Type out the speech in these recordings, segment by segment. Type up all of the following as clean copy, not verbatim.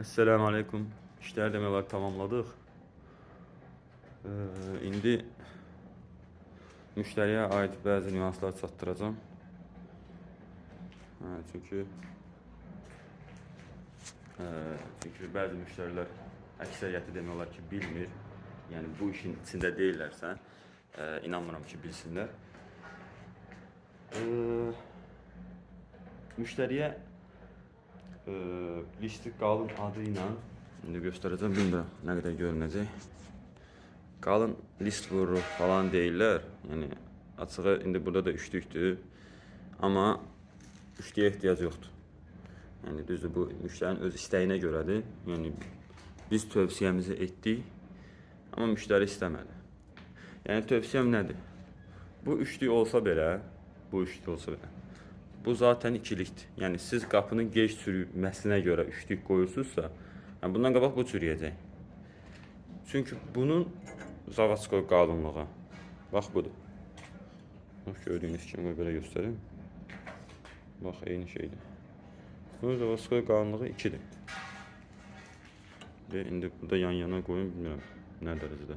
Esselamu Aleyküm. İşləri demək olar tamamladıq. İndi müştəriyə aid bəzi nüanslar çatdıracağam. Hə, çünki bəzi müştərilər, əksəriyyəti demək olar ki, bilmir. Yəni bu işin içində deyillərsə, inanmıram ki, bilsinlər. Müştəriyə listi qalın adı ilə indi göstərəcəm, bilmirəm nə qədər görünəcək. Qalın list vururuq falan deyirlər. Yəni açığı indi burada da üçlükdür. Amma üçlüyə ehtiyac yoxdur. Yəni düzdür, bu müştərinin öz istəyinə görədir. Yəni biz tövsiyəmizi etdik, amma müştəri istəmədi. Yəni tövsiyəm nədir? Bu üçlük olsa belə, bu üçlük olsa belə. Bu zaten ikilikdir. Yəni siz qapının gec çürüməsinə görə üçlük qoyursunuzsa, yəni bundan qabaq bu çürüyəcək. Çünki bunun zavodskoy qalınlığı bax budur. Bax, gördüyünüz kimi belə göstərim. Bax, eyni şeydir. Bunun zavodskoy qalınlığı 2-dir. Və indi burada yan yana qoyun, bilmirəm nə dərəcədə.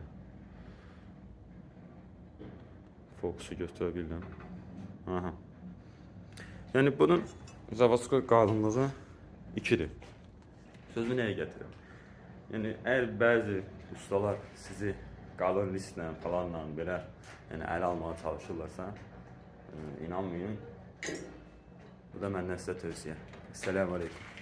Fokusu göstərə bilirəm. Aha. Yəni bunun zavodskoy qalınlığı 2-dir. Sözümü nəyə gətirirəm? Yəni əgər bəzi ustalar sizi qalın listlə falanla belə, yəni ələ almağa çalışırlarsa, inanmayın. Bu da məndən sizə tövsiyə. Esselamu aleyküm.